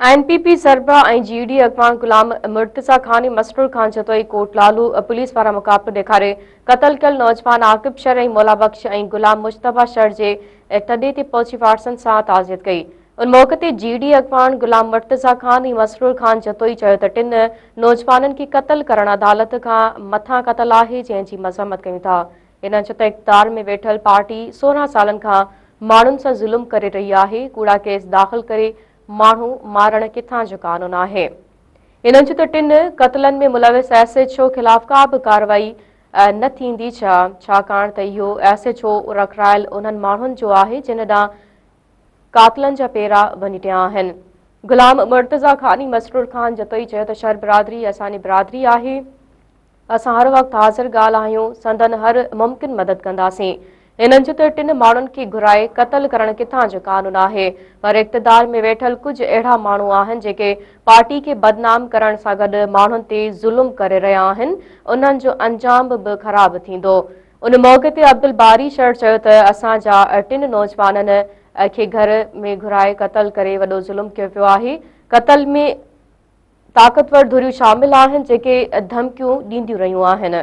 N P P سربراهه ۽ جي D اڳواڻ غلام مرتضيٰ خان ۽ مسرور خان جتوئي ڪوٽ لالو پوليس وارا مقابلو ڏيکاري قتل ڪيل نوجوان عاقب شر ۽ مولا بخش ۽ غلام مجتبيٰ شر جي تڏي تي پهچي وارثن سان تعزيت ڪئي. ان موقعي تي جي ڊي اڳواڻ غلام مرتضيٰ خان ۽ مسرور خان جتوئي چيو ته ٽن نوجوانن کي قتل ڪرڻ عدالت کان مٿان قتل آهي جنهن جي مذمت ڪيون ٿا. هنن چيو ته اقتدار ۾ ويٺل پارٽي 16 سالن کان ماڻهن سان ظلم ڪري رهي آهي، ڪوڙا ڪيس داخل ڪري ماڻهو مارڻ ڪٿان جو قانون آهي. هنن چيو ته ٽن قتلن ۾ ملوث ايس ايڇ او خلاف ڪا به ڪارروائي نه ٿيندي ڇا؟ ڇاڪاڻ ته اهو ايس ايڇ او رکرايل انهن ماڻهن جو آهي جن ڏانهن قاتلن جا پيرا وڃٽيا آهن. غلام مرتضيٰ خاني مسرور خان جتوئي چيو ته شر برادري اسان جي برادري آهي. اسان هر وقت حاضر ڳالهه آهيون، سندن هر ممڪن مدد ڪنداسين. هنن چيو ته ٽن ماڻهن کي گهرائي قتل ڪرڻ ڪٿان جو قانون آهي، پر اقتدار ۾ ويٺل ڪجهه اهڙا ماڻهو آهن جيڪي پارٽي کي بدنام ڪرڻ سان گڏ ماڻهن تي ظلم ڪري رهيا آهن، انهن جو انجام به خراب ٿيندو. ان موقعي تي عبدالباري شر چيو ته اسان جا ٽن نوجوانن کي گهر ۾ گهرائي قتل ڪري وڏو ظلم ڪيو ويو آهي، قتل ۾ طاقتور ڌريون شامل آهن جيڪي ڌمڪيون ڏينديون رهيون آهن.